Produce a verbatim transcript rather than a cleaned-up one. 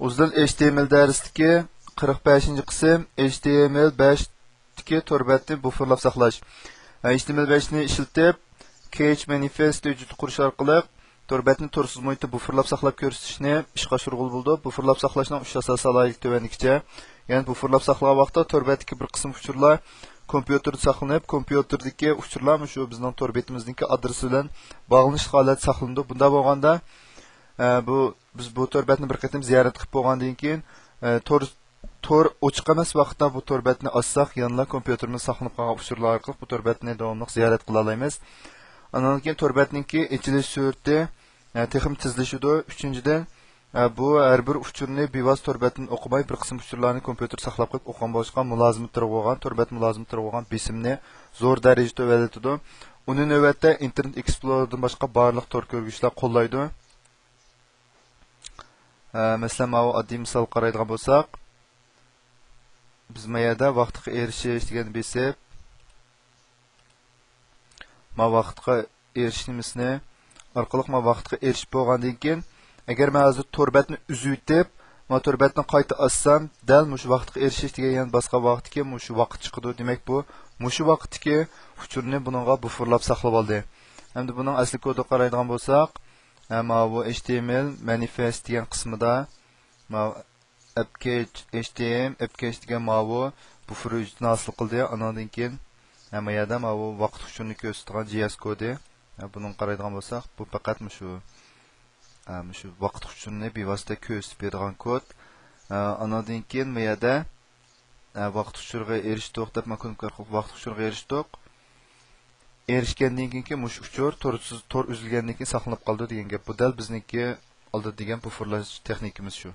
ئۇزۇن، ئېچ تى ئېم ئېل دەرستىكى قىرىق بەشىنچى قىسىم، ئېچ تى ئېم ئېل بەشتىكى تور بەتنى بۇفېرلاپ ساقلاش. ئېچ تى ئېم ئېل بەشنى ئىشلىتىپ، كېيچ مانىفېست ھۆججىتى قۇرۇش ئارقىلىق تور بەتنى تورسىز مۇھىتتا بۇفېرلاپ ساقلاپ كۆرسىتىشنى ئىشقا ئاشۇرغىلى بولىدۇ. بۇفېرلاپ ساقلاشنىڭ ئۈچ ئاساسىي ئالاھىدىلىكى تۆۋەندىكىچە. يەنى بۇفېرلاپ ساقلىغان ۋاقىتتا تور بەتتىكى بىر قىسىم ئۇچۇرلار كومپيۇتېردا ساقلىنىپ، كومپيۇتېردىكى ئۇچۇرلار شۇ بىزنىڭ تور بېتىمىزنىڭكى ئادرېسى بىلەن باغلىنىشلىق ھالەتتە ساقلىنىدۇ. بۇنداق بولغاندا، ئە، بۇ، بىز بۇ تور بەتنى بىر قېتىم زىيارەت قىلىپ بولغاندىن كېيىن، ئە، تور، تور ئوچۇق ئەمەس ۋاقىتتا بۇ تور بەتنى ئاچساق، يەنىلا كومپيۇتېرىمىزدا ساقلىنىپ قالغان ئۇچۇرلار ئارقىلىق بۇ تور بەتنى داۋاملىق زىيارەت قىلالايمىز. ئاندىن كېيىن تور بەتنىڭكى ئېچىلىش سۈرئىتى، ئە، تېخىمۇ تېزلىشىدۇ. ئۈچىنچىدىن، ئە، بۇ ھەر بىر ئۇچۇرنى بىۋاسىتە تور بەتتىن ئوقۇماي، بىر قىسىم ئۇچۇرلارنى كومپيۇتېر ساقلاپ قويۇپ ئوقۇغان بولۇشقا مۇلازىمەتلىرىگە بولغان، تور بەت مۇلازىمەتلىرىگە بولغان بېسىمنى زور دەرىجىدە تۆۋەنلىتىدۇ. ئۇنى نۆۋەتتە ئىنتېرنېت ئېكسپلورېردىن باشقا بارلىق تور كۆرگۈچلەر قوللايدۇ. ئە، مەسىلەن، ماۋۇ ئاددىي مىسال قارايدىغان بولساق، بىز ما يەردە ۋاقىتقا ئېرىشىش دېگەننى بېسىپ، ما ۋاقىتقا ئېرىشىش نېمىسىنى ئارقىلىق ما ۋاقىتقا ئېرىشىپ بولغاندىن كېيىن، ئەگەر مەن ھازىر تور بەتنى ئۈزۈۋېتىپ، ما تور بەتنى قايتا ئاچسام، دەل مۇشۇ ۋاقىتقا ئېرىشىش دېگەن يەنە باسقان ۋاقىتتىكى مۇشۇ ۋاقىت چىقىدۇ. دېمەك، بۇ مۇشۇ ۋاقىتتىكى ئۇچۇرنى بۇنىڭغا بۇفېرلاپ ساقلىۋالدى. ئەمدى بۇنىڭ ئەسلى كودىغا قارايدىغان بولساق، ئە، ماۋۇ ئېچ تى ئېم ئېل مانىفېست دېگەن قىسمىدا، ماۋۇ ئەپكېچ، ئېچ تى ئېم، ئەپكېچ دېگەن ماۋۇ بۇفېر ھۆججىتىنى ھاسىل قىلدى. ئانىڭدىن كېيىن، ھە، ما يەردە ماۋۇ ۋاقىت ئۇچۇرىنى كۆرسىتىدىغان جي ئېس كودى. ھە، بۇنىڭغا قارايدىغان بولساق، بۇ پەقەت مۇشۇ، ھە، مۇشۇ ۋاقىت ئۇچۇرىنى بىۋاسىتە كۆرسىتىپ بېرىدىغان كود. ھە، ئانىڭدىن كېيىن ما يەردە، ھە، ۋاقىت ئۇچۇرىغا ئېرىشتۇق دەپ، ما كۇنۇپكا ئارقىلىق ۋاقىت ئۇچۇرىغا ئېرىشتۇق. ئېرىشكەندىن كېيىنكى مۇشۇ ئۇچۇر تورسىز، تور ئۈزۈلگەندىن كېيىن ساقلىنىپ قالىدۇ دېگەن گەپ. بۇ دەل بىزنىڭكى ئالدىدا دېگەن بۇفېرلاش تېخنىكىمىز شۇ.